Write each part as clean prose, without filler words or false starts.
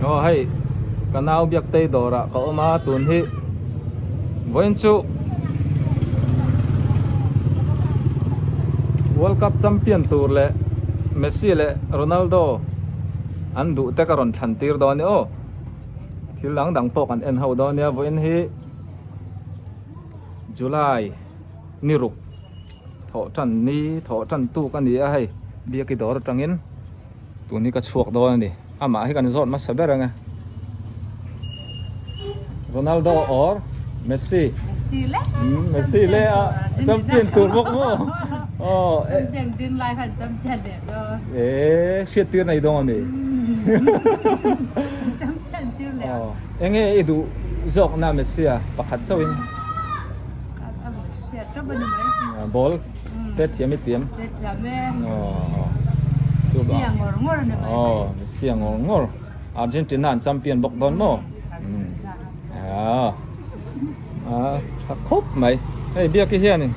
Aw hei ka nau biaktei dawrah ka awm a tun hi vawiin chu World Cup champion tur leh Messi leh Ronaldo an duh te ka rawn thlan tir dawn e aw thil dang dang pawh kan en ho dawn nia vawiin hi July ni ruk thawh tan ni thawh tan tuk a ni a hei biaki dawr atangin. Tun hi ka chhuak dawn a ni. Amah hi kan zawt hmasa ber ang e. Ronaldo or Messi? Messi le. Messi le a champion tur bawk maw? Aw. Champion din lai khan champion leh dawn. E hriat tir nei dawn a mi. Champion tir leh. Aw. Enge i duh zawk na Messi a pakhat chauh in? Hriat tawp a ni mai. Ball. Te thiam i tiam. Te thiam e. Aw. Sia ngawr ngawr ni mai. Aw, sia ngawr ngawr. Argentina an champion bawk dawn maw? Ah. Ah, tha khawp mai. Hei biak hi hianin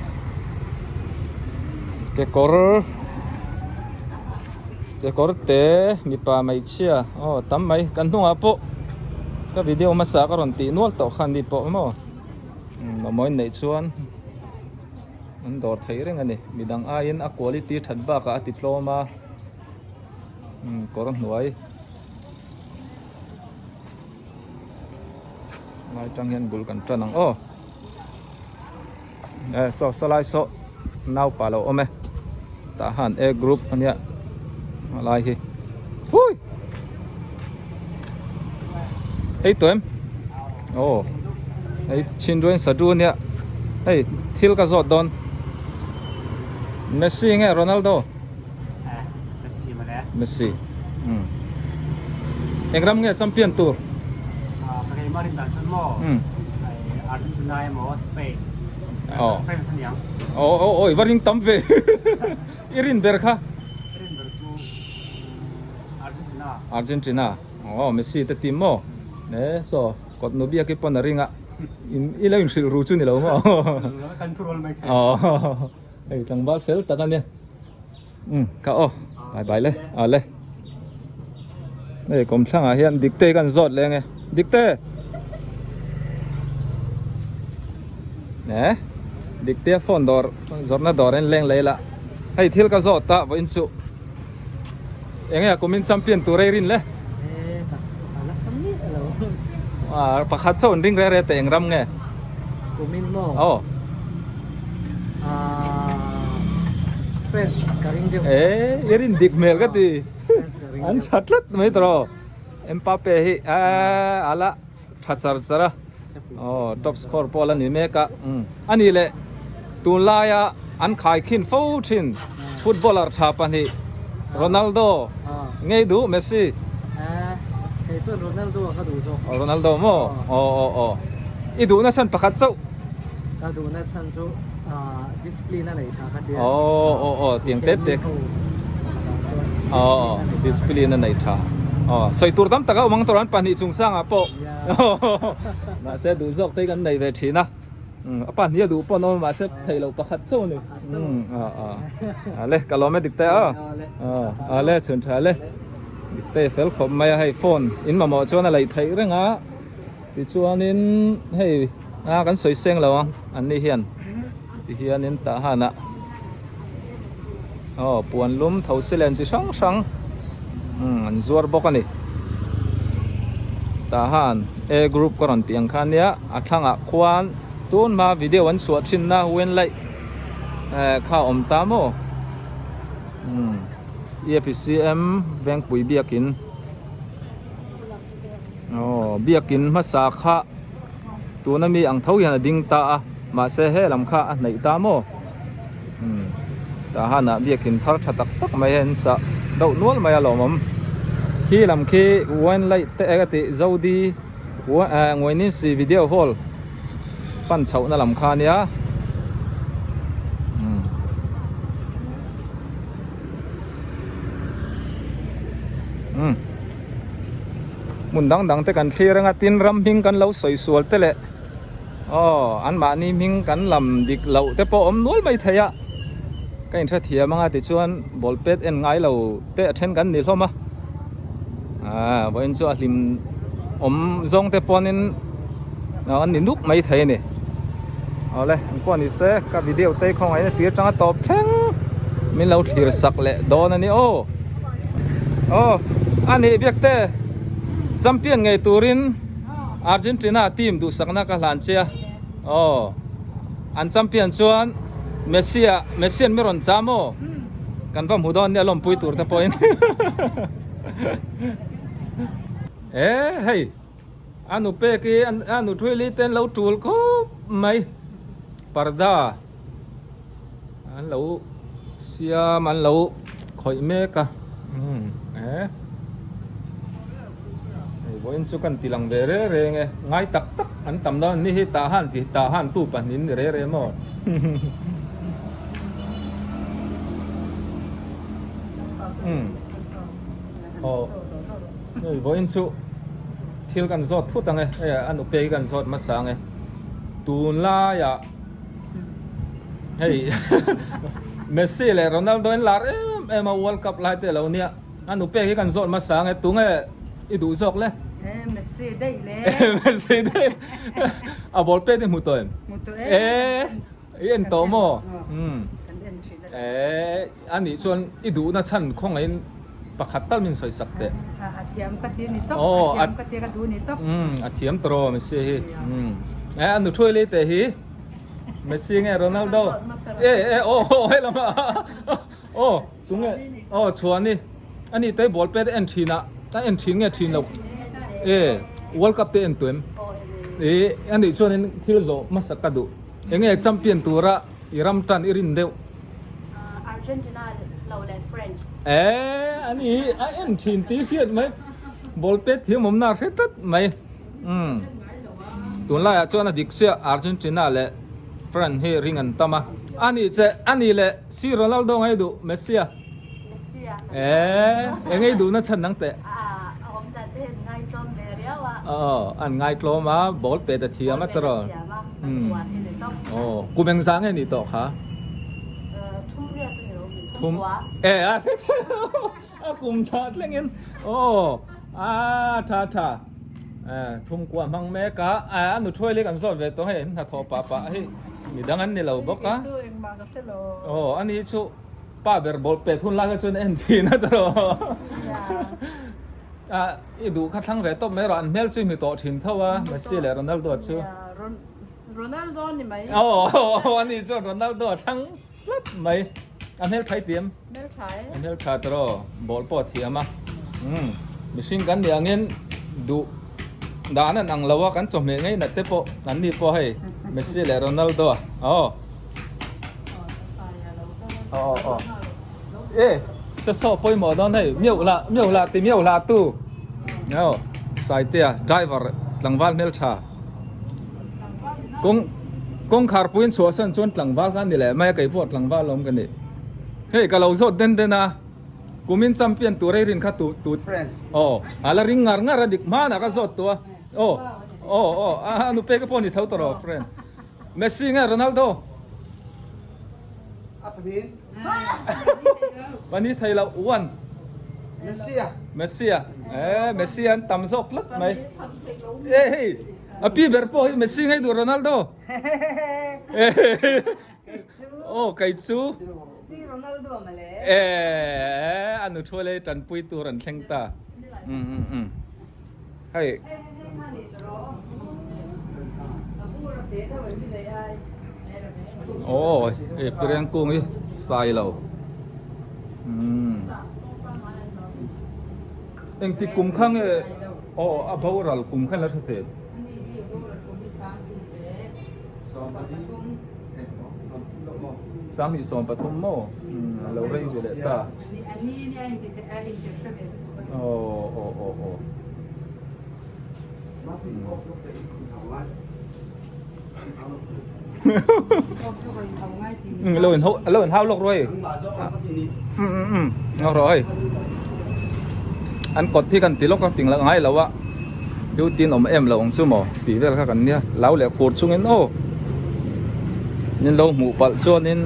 kekawr kekawr te mipa hmeichhia aw tam mai kan hnungah pawh ka video hmasa ka rawn tih nual tawh khan ni pawh maw mamawh in neih chuan An dawr thei reng a ni. Midang aiin a quality that bakah a ti tlawm a, umm kawr hnuai lai tang hian bul kan tan ang aw. E saw saw lai saw naupa lo awm e tah han a group a nia a lai hi hui ei tawh em aw hei chhinruain sadu ania hei thil ka zawt dawn Messi nge Ronaldo Messi mawle Messi um eng ram nge champion tur ka keimah rin dan chuan maw Argentina emaw Spain aw France aniang aw aw aw i va ring tam ve i rin ber kha i rin ber chu Argentina Argentina aw Messi te team maw e saw kawt nu biak i pawn a ring a in i lo inhrilh ru chu ni lo maw kan thu rual mai thei aw hei tlangval fel tak a nia um kha aw bye bye le a le hei kawmthlang ah hian Dikte kan zawt leh ang e Dikte e Dikte phone dawr zawrhna dawr a inleng leh ila hei thil ka zawt ta vawiin chu Enge a kumin champion tur ei rin le? Ah, pakhat chauh an ring re re teh eng ram nge? Kumin maw? Aw. Ah, France ka ring deuh. Eh, i rin dik hmel ka ti. An tha tlat mai tawh. Mbappe hi eh ala tha char char a. Aw, top score pawh ala ni mek a. Ani leh tunlaia an khaikhin fo thin footballer tha pahnih Ronaldo ngei duh Messi. Kei chuan Ronaldo a ka duh zawk. Ronaldo maw? Aw aw aw. I duhna chhan pakhat chauh. Ka duhna chhan chu discipline a nei tha ka tia. Aw aw aw tiang tep tep. Aw aw discipline a nei tha. Aw sawi tur tam tak a awm ang tur an pahnih chungchangah pawh. Mahse duh zawk te hi kan nei ve thin a. A pahnih a duh pawh an awm a mahse theih loh pakhat chauh a ni. Aw aw ale ka lawm e dik te aw. Aw ale chhun tha le. Dik te fel khawp mai a hei phone in mamawh chuan a laih theih reng a. Tichuanin hei a kan sawi seng lo ang an ni hian tihianin tah hanah aw puan lum tho si len chi hrang hrang an zuar bawk a ni tah han a group ka rawn tih ang kha ania a thlangah khuan tun hma video an chhuah thin na wen laih eh kha a awm ta maw efcm vengpui biakin. Aw biakin hmasa kha tuna mi ang tho hian a ding ta a mahse he lam kha a hnaih ta maw umm tah hanah biakin thar tha tak tak mai hian sah deuh nual mai a lawmawm khi lam khi wine light te eng a tih zodi eh Ngawinisi video hall pan chhoh na lam kha ania umm. Umm hmun dang dang te kan thlir anga tin ram hming kan lo sawi sual te leh aw an mahni hming kan lam dik loh te pawh awm nual mai thei a ka inhrethiam anga tichuan ball pet en ngai lo te a then kan ni hlawm a. Ah vawiin chu a hlim awm zawng te pawnin an ni nuk mai thei a ni. Awle an pawh ni se ka video te hi khawngaih in a tir atanga tawp thleng min lo thlir sak leh dawn a ni aw. Aw a nih biak te champion ngei turin Argentina team duhsakna ka hlan che a aw an champion chuan Messi ah Messi an mi rawn cham aw kan va hmu dawn nia lawmpui tur te pawhin e hei a nu pek hi a nu thuili te an lo tul khawp mai parda an lo siam an lo khawih mek a umm e hei vawiin chu kan ti lang ve reng reng e ngai tak tak an tam dawn ni hi tah han ti tah han tu pahnih an ni reng reng maw umm aw hei vawiin chu thil kan zawt thut ang e hei a nupe hi kan zawt hmasa ang e tunlaiah. Hei Messi leh Ronaldo in lar em em a World Cup lai te lo nia a nu pek hi kan zawt hmasa ang e tunge i duh zawk le? E Messi daih le. Messi daih a ball pek i hmu tawh em? Hmu tawh e. E i en tawh maw? Umm kan en thin a. E a nih chuan i duhna chhan khawngaih in pakhat tal min sawi sak teh. A thiam ka ti ni tawp a thiam ka ti ka duh ni tawp. Umm a thiam tawh Messi hi. Umm e a nu thuai lei teh hi. Messi nge Ronaldo e e aw aw he lam aw tunge aw chhuani ani te ball pet en thin a a en thin nge thin lo e World Cup te en tuem e ani chuan in thil zawh hmasa ka duh enge champion tura i ram tan i rin deuh Argentina lo leh French e ani a en thin tih hriat mai ball pet thiam awm na hre tlat mai Umm tunlaiah chuan a dik chiah Argentina leh France hi ring an tam a ani che ani leh si Ronaldo ngei duh Messi a Messi a eh engei duhna chhan nang teh a awm dan te hian ngaitlawm ve riau a aw an ngaitlawm a ball pet a thiam a tawrh umm aw kum engzah nge nih tawh kha thum riat a ni lo thum eh a a kum zah thlengin aw a tha tha thum kuah hmang mek a a nu thuai leh kan zawt ve tawh hei an hnathawh pah pah hei midang an ni lo bawk a aw ani chu pa ber bawlh pet hun lai kha chuan en thin a tawh a i duh kha thlang ve tawp mai rawh an hmel chu i hmu tawh thin tho a Messi leh Ronaldo chu Ronaldo ni mai aw ani chuan Ronaldo a thlang Tlat mai. A hmeltha i tiam? Hmeltha e. A hmeltha tawh aw. Ball pawh a thiam a. Umm mihring kan nih angin duh dan an ang lo a, kan chawhmeh ngei nat te pawh an ni pawh hei Messi leh Ronaldo a. Aw. Aw aw. E saw saw pawimawh dawn hei miauh lah miauh lah ti miauh lah tu. Aw Saitea driver tlangval hmeltha. Kawng kawngkhar puiin chhuahsan chuan tlangval kha a ni leh mai a, kei pawh tlangval awm ka ni. Hei ka lo zawt den den a, kumin champion tur ei rin kha tu tu aw a la ring ngar ngar a dik hmanah ka zawt tawh a aw aw aw a nu peka pawh a ni tho tawh rawh friend Messi nge Ronaldo Pahnih thei loh one Messi a Messi a eh Messi an tam zawk tlat mai eh hei a pi ber pawh hi Messi ngei duh Ronaldo oh kei chu eh a nu thu lei tanpui tur an thleng ta um um um hei Aw hei pireng kung hi sai lo umm engti kum kha nge aw a boral kum khan la hre thei Sanghnih 13 maw umm a lo rei ve leh ta aw aw aw aw. Lo in lo in hau lawk ruai ngau rawh hei an kawt hi kan ti lawk a ting lah ngai lo a duty an awm em lo ang chu maw tih vel kha kan nia lau leh khur chungin aw min lo hmuh palh chuanin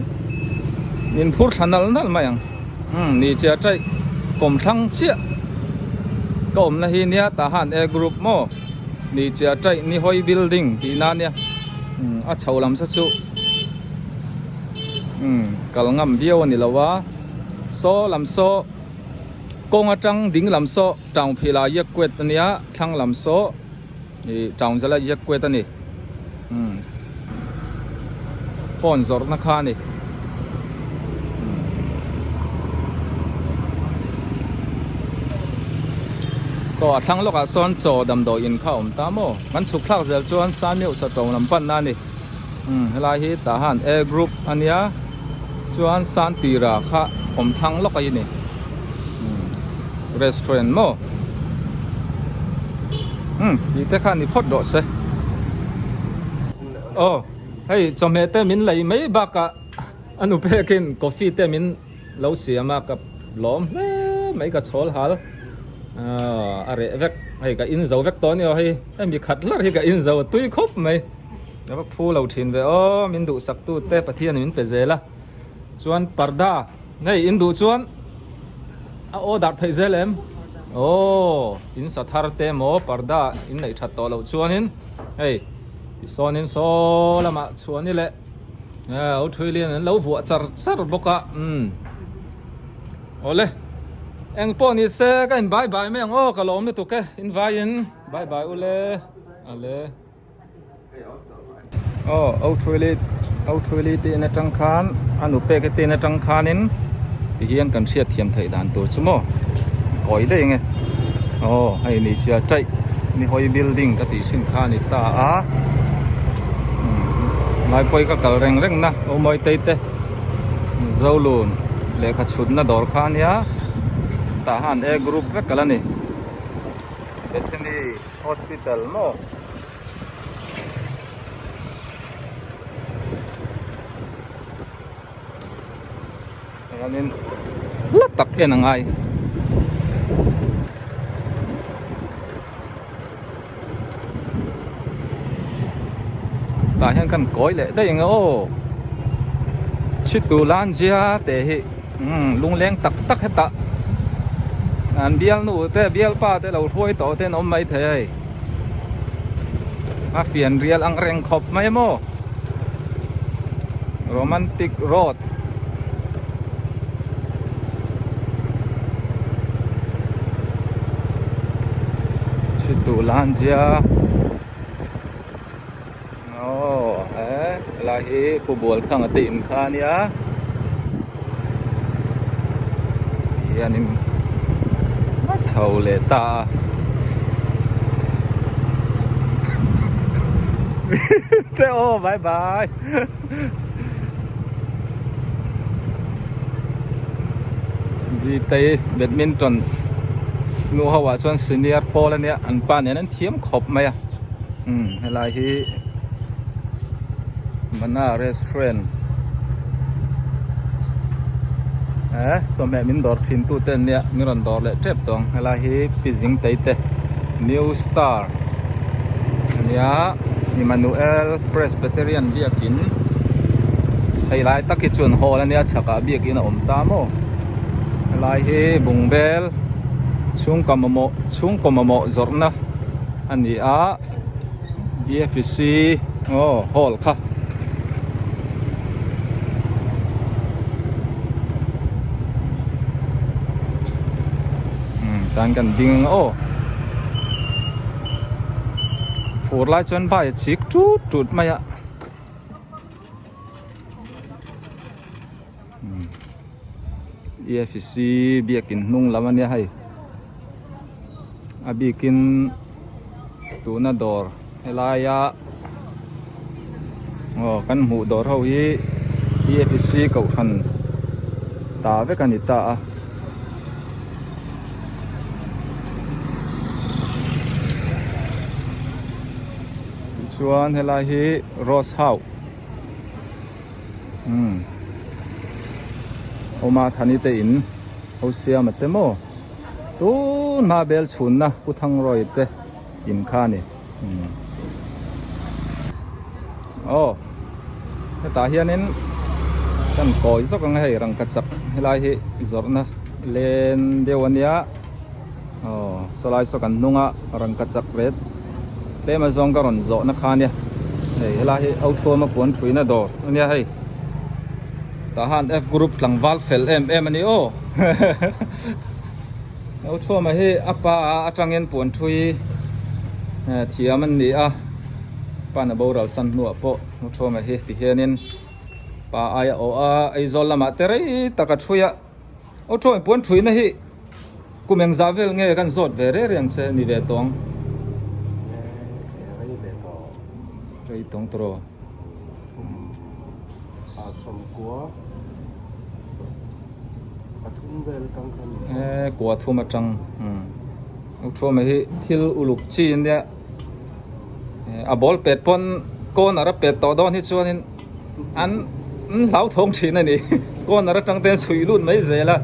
min phur thla nal nal mai ang ni che a taih kawm thlang chiah. Ka awmna hi nia Tahan A Group maw ni chiah taih ni hawi building tih na nia umm a chho lam saw chu umm kal ngam viau a ni lo a saw lam saw kawng atang ding lam saw town phila iak kuat a nia thlang lam saw ih town zala iak kuat a ni umm phone zawrhna kha a ni. Saw a thlang lawkah sawn chaw damdawi in kha a awm ta maw? Kan chhuk thlak zel chuan Sanmeuh Sato lam panna a ni. Umm helai hi tah han A group a nia chuan Santira kha awm thlang lawk a ni. Umm restaurant maw? Umm tih te kha ni phawt rawh se. Aw hei chawhmeh te min lei mai bakah a nu pekin coffee te min lo siam a ka lawm hle mai ka chhawl hal a reh vek hei ka in zo vek tawh a ni aw hei hemi khat hlar hi ka in zo a tui khawp mai a va phu lo thin ve aw min duhsak tu te Pathian in min pe zel a chuan parda hei in duh chuan a order theih zel em aw in sa thar te maw parda in neih that tawh loh chuanin hei tisawn in saw lamah chhuah ni leh. Aw thui lian an lo vuah char char bawk a umm awle eng pawh ni se ka in bye bye mai ang aw ka lawm lutuk e in vai in bye bye ule ale aw aw thui li aw thui li tih in atang khan a nu pek te in atang khanin ti hian kan hriat thiam theih dan tur chu maw kawi daih ang e aw hei ni chia taih ni hawi building ka tih hrin kha a ni ta a lai pawh hi ka kal reng reng na aw mawi tei te Zolun lehkha chhutna dawr kha a nia tah han A group vek a la ni Bethany hospital maw. Chuanin hla tak en a ngai. Tah hian kan kawi leh daih ang e aw. Chhitu Lanzia te hi umm lungleng tak tak hetah an bialnu te bialpa te lo hruai tawh te an awm maithei a hei. A fian rial ang reng khawp mai maw romantic road chhitu lanzia aw he lai hi pu bualthanga te in kha ania hianin a chho leh ta a te aw bye bye Vitei badminton nu ho ah chuan senior pawl ania an pa nen an thiam khawp mai a umm helai hi Mana restaurant eh chawhmeh min dawr thin tu te an nia min rawn dawr leh tep tawh ang helai hi pi zing tei te new star ania Emmanuel Presbyterian biakin hei lai tak hi chuan hall ania chhakah biakin a awm ta maw helai hi bungbel chhungkaw mamawh chhungkaw mamawh zawrhna a ni a. BFC aw hall kha umm tan kan ding ang aw fur lai chuan vai a chik tut tut mai a umm BFC biakin hnung lam a nia hei a bikin. Tuna dawr helaia aw kan hmuh dawr ho hi EFC kohhran ta vek a ni ta a. Tichuan helai hi rose house umm awma thani te in ho siam a te maw. Tun hma bel chhunna Pu Thangrawi te in kha a ni. Aw hetah hianin kan kawi zawk ang hei rangkachak helai hi zawrhna len deuh a nia aw. Sawlai saw kan hnunga rangka chak ret tlem a zawng ka rawn zawh na kha ania hei helai hi Othuama puan thuina dawr ania hei tah han F group tlangval fel em em ani aw Othuama hi a pa atangin puan thui thiam an ni a pa na boral san hnuah pawh Othuama hi ti hianin pa aia awh a Aizawl lamah te rei tak a thui a. Aw tawng puan thuina hi kum eng zah vel nge kan zawt ve reng reng che ni ve tawng. Rei ve tawh. Rei tawng tawh. Kum sawmkua pathum vel atang khan. E kua thum atang. Aw tawng hi thil uluk chi ania a ball pet pawn corner a pet tawh dawn hi chuanin. an hlauthawng thin a ni corner atang te chhui lut mai zel a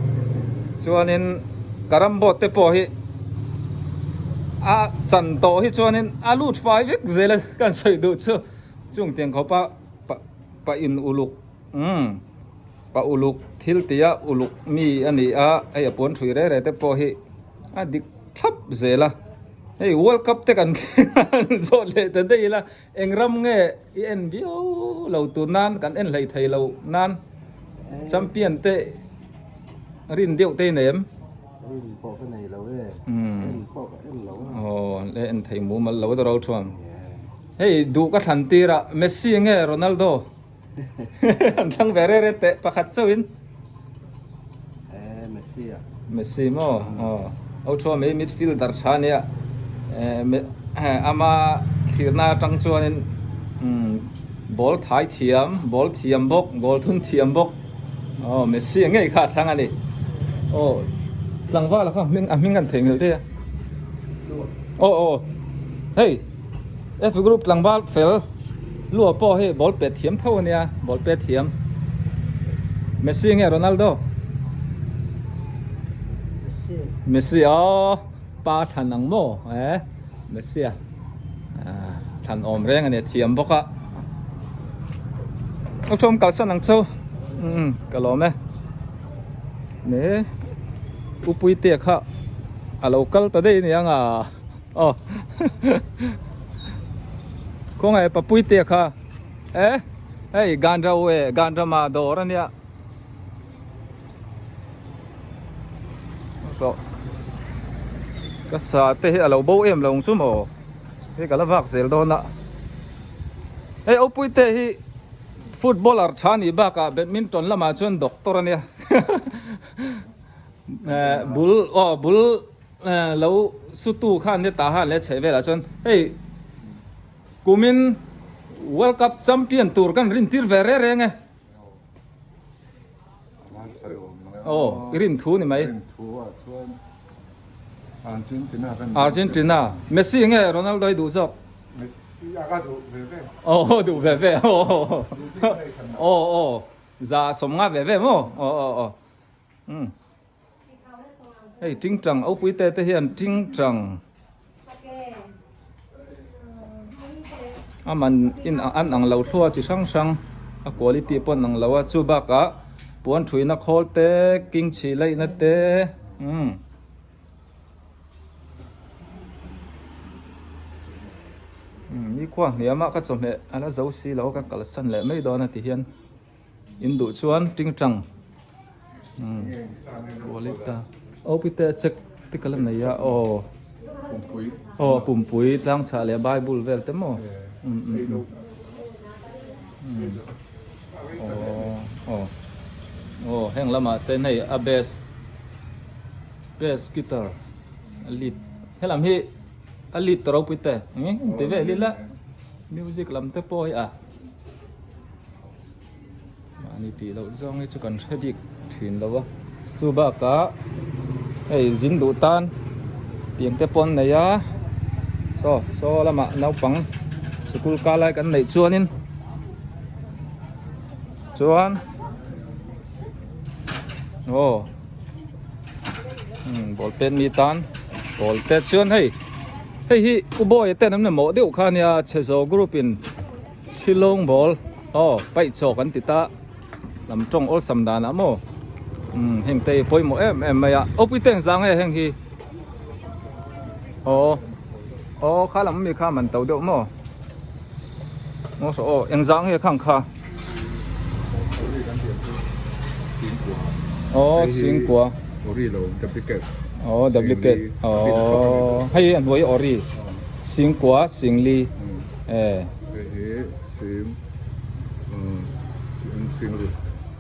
chuanin carrom board te pawh hi a chan tawh hi chuanin a lut fai vek zel a kan sawi duh chu chung tiang khawpa pa pa in uluk umm pa uluk thil tia uluk mi a ni a hei a puan thui reng reng te pawh hi a dik thlap zel a hei world cup te kan zawt leh ta daih ila. Eng ram nge i en viau lo tur nan kan en hlei thei lo nan champion te rin deuh te i nei em? Rin pawh ka nei lo e, en pawh ka en lo a. Aw le en thei mumal lo ta ro thuam. Hei duh ka thlan tir a Messi nge Ronaldo? An thlang ve re re teh pakhat chauh in. Eh Messi a. Messi maw aw au thuam hi midfielder tha ania eh ama thlirna atang chuanin ball thai thiam ball thiam bawk goal thun thiam bawk aw Messi a ngei kha a thlang ani aw tlangval kha hming a hming an theihnghilh daih a aw aw hei. F group tlangval fel lua pawh hi ball pet thiam tho ania ball pet thiam Messi nge Ronaldo Messi Messi aw pa thlan ang maw eh Messi a thlan awm reng ania thiam bawk a a thawm kalsan ang chu umm ka lawm e ne Upuite kha a lo kal ta daih aniang a. Aw khawngaih papui te kha eh hei gandra u e gandra ma dawr ania saw ka sa te hi alo bo em lo ang chu maw hei ka la vak zel dawn a hei opui te hi footballer tha nih bakah badminton lamah chuan doctor ania eh bul aw bul. Lo sutu khan ni ta han leh chheh velah chuan hei kumin World Cup champion tur kan rin tir ve reng reng e. Aw i rin thu ni mai. Argentina Messi nge Ronaldo i duh zawk? Messi a ka duh ve ve. Aw duh ve ve. Aw aw za sawmnga ve ve maw? Aw aw aw. Umm. Hei tingtang opui te te hian tingtang a man in an ang lo thlua chi hrang hrang a quality pawh an ang lo a chu bakah puan thuina khawl te king chhi laihna te umm. Nikhua hniamah ka chawhmeh a la zo si lo ka kalsan leh mai dawn a ti hian. In duh chuan tingtang quality aw pite check te ka la nei a aw aw pumpui tlang chhah leh bible vel te maw aw aw aw heng lamah ten hei a bass bass guitar a lead helam hi a lead ta ropui te ti vel ila music lam te pawh hi a. Mahni tih loh zawng hi chu kan hre bik thin lo a, chu bakah hei zin duh tan pian te pawh an nei a, saw saw lamah naupang sikul kal lai kan neih chuanin chuan aw umm ball pet mi tan ball te chuan hei hei hi u bawiha ten an mamawh deuh kha ania chhe zo group in. Shillong ball aw paih chawk an ti ta lam tawng awlsam danah maw umm heng te hi pawimawh em em mai a awpui te engzah nge heng hi Aw aw kha lam mi kha man to deuh maw maw saw aw eng zang nge khang kha aw singkua aw duplicate aw hei a hnuai ori singkua singli e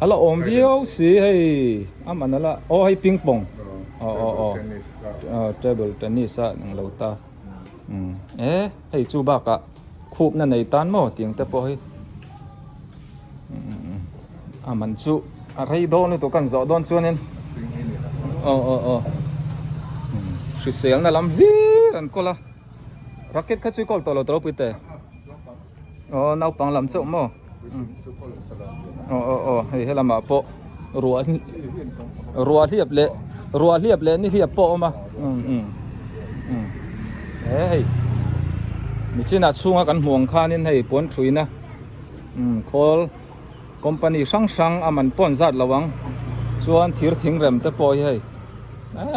a la awm viau si hei a man a la aw hei ping pong aw aw aw table tennis a ang lo ta umm e hei chu bakah khupna nei tan maw tiang te pawh hi umm a man chu a rei dawn lutuk kan zawh dawn chuanin aw aw aw hriselna lam hlir an kawl a racket kha chu i kawl tawh lo tawh pui te aw naupang lam chauh maw aw aw aw hei helamah pawh ruah ruah hliap leh ruah hliap leh ni hliap pawh a awm a umm umm umm he hei nichinah chhunga kan hmuh ang khanin hei puan thuina umm khawl company hrang hrang a man pawh an zat lo ang chuan thir thing rem te pawh hi hei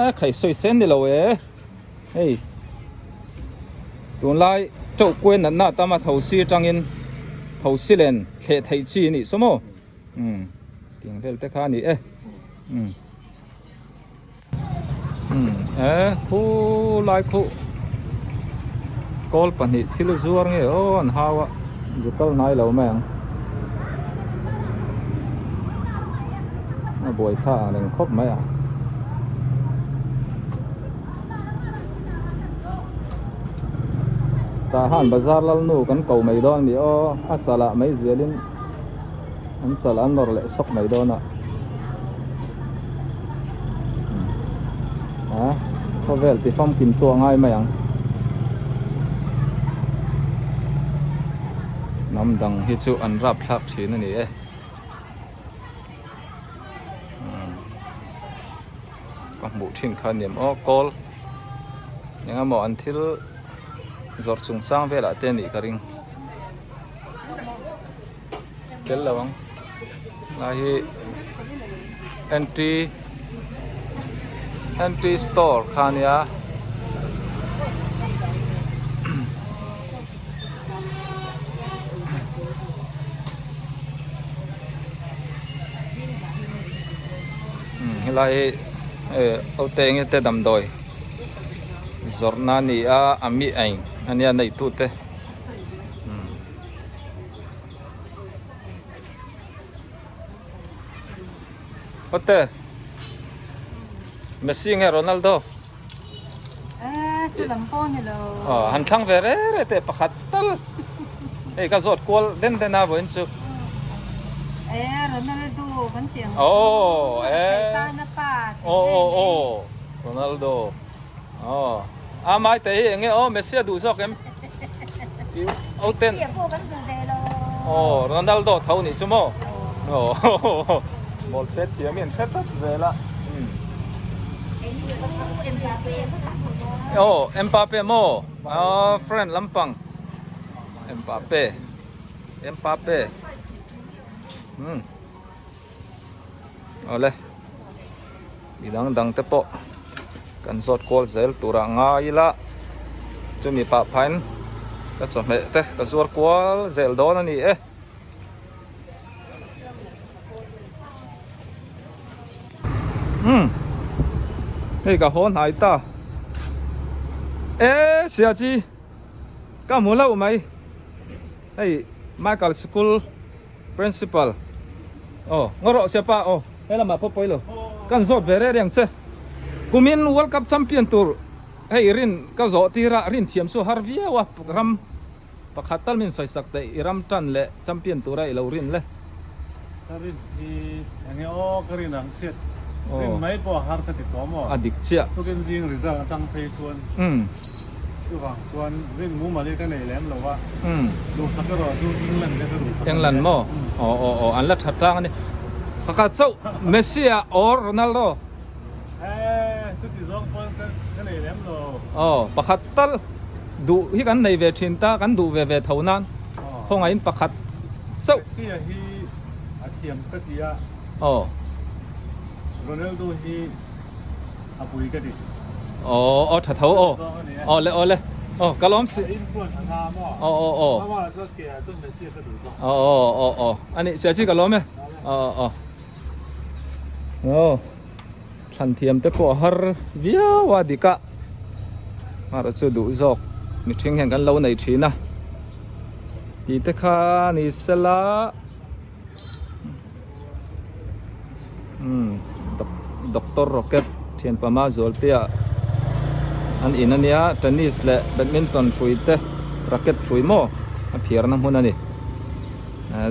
eh khai sawi sen ni lo e hei tunlai teuh kuai natna tam a thosi atangin thosi len thleh theih chi a nih saw maw umm tiang vel te kha a ni e umm umm e khulai khuh kawl pahnih thil zuar nge aw an hau a zu kal hnai lo mai ang a buai tha ang reng khawp mai a. Tah han bazar lal nu kan ko mai dawn a ni aw a chalah mai zialin an chal an nawr leh sawk mai dawn a a khawvel ti famkim chu a ngai mai ang hnam dang hi chu an rapthlak thin a ni e. Ka hmuh thin kha a niam aw kawl eng emaw an thil zawrh chung chang velah te anih ka ring tel lo ang lai hi entry entry store kha a nia. Helai hi aute enge te damdawi zawrhna a ni a a mi eng a nia neitute awte Messi nge Ronaldo. Aw han thlang ve re re teh pakhat tal hei ka zawt kual den den a vawiin chu aw e aw aw aw Ronaldo aw a mai te hi enge aw Messi a duh zawk em o ten aw Ronaldo tho nih chu maw aw ball pet thiam hi an hre tlat zel a. Aw Mbappe maw aw friend lampang Mbappe Mbappe umm awle midang dang te pawh kan zawt kual zel turah ngai ila chumi pah phain ka chawhmeh te ka zuar kual zel dawn a ni e. Umm hei ka haw hnai ta e sia chi ka hmu hlauh mai hei Michael school principal aw ngaw rawh sia pa aw he lamah pawh pawi lo kan zawt ve reng reng che kumin world cup champion tur hei rin ka zawh tir a rin thiam chu har viau a ram. Pakhat tal min sawisak teh i ram tan leh champion tura i lo rin le. Ka rin hi enge aw ka rin ang hriat rin mai pawh a har ka ti tawh maw? A dik chiah. Tukin zing result atang phei chuan chuvang chuan rin mumal hi ka nei lem lo a, duhsak erawh chu England te ka duhsak a ni e. England maw? Aw aw aw an la tha tlang a ni. Pakhat chauh Messi ah or Ronaldo? He chuti zawng pawn ka nei lem lo. Aw pakhat tal duh hi kan nei ve thin ta kan duh ve ve tho nan khawngaihin pakhat chauh. Messi a hi a thiam ka ti a. Aw. Ronaldo hi a pui ka ti. Aw aw tha tho aw. Aw le aw le. Aw ka lawm si. Aw aw aw. Aw aw aw aw. Ani sia chi ka lawm e. Aw aw. Aw. Thlan thiam te pawh a har viau a dik a. Mara chu duh zawk mihring hian kan lo nei thin a. Tih te kha ni sela. Umm doctor rocket thianpama zualtea an in ania tennis leh badminton hrui te racket hrui maw a phiarna hmun a ni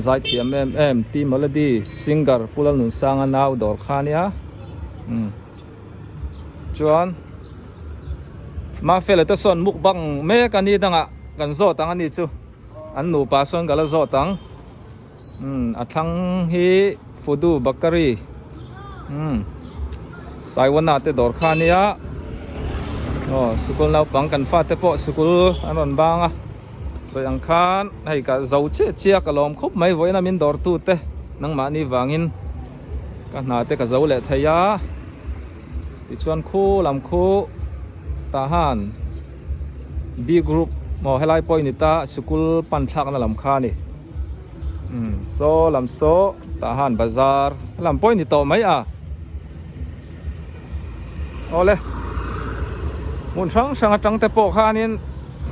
zaithiam em em T Melody singer Pu Lalnunsanga nau dawr kha ania umm chuan Mafela te sawn mukbang mek a ni dangah kan zawt ang a ni chu an nupa sawn ka la zawt ang. Umm a thlang hi Fudu Bakery umm Saiwana te dawr kha ania aw sikul naupang kan fate pawh sikul an rawn bang a sawi ang khan hei ka zo chiah chiah ka lawm khawp mai vawiin a min dawr tu te nangmahni vangin ka hna te ka zo leh thei a tichuan khu lam khu tah han B group maw helai pawh a ni ta sikul pan thlakna lam kha a ni. Umm saw lam saw tah han bazar lam pawh a ni tawh mai a awle hmun hrang hrang atang te pawh khanin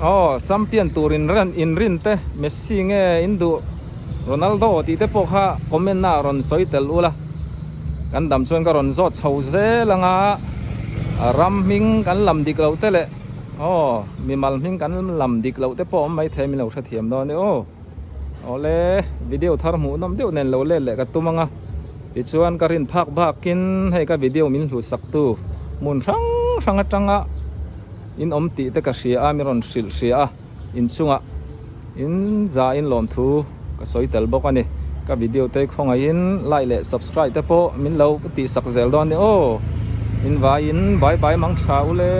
aw champion tur in ran in rin te Messi nge in duh Ronaldo tih te pawh kha comment na ah rawn sawi tel ula kan dam chuan ka rawn zawt chho zel anga ram hming kan lam dik loh te leh aw mimal hming kan lam dik loh te pawh awm maithei min lo hrethiam dawn e aw. Awle, video thar hmuh nawm deuh nen lo let leh ka tum anga, tichuan ka rin phak bakin hei ka video min hlut sak tu hmun hrang hrang atanga in awm tih te ka hria a, min rawn hrilh hria a, inchungah in za in lawmthu ka sawi tel bawk a ni. Ka video te khawngaihin like leh subscribe te pawh min lo tih sak zel dawn nia aw. In vaiin bye bye mang tha ule.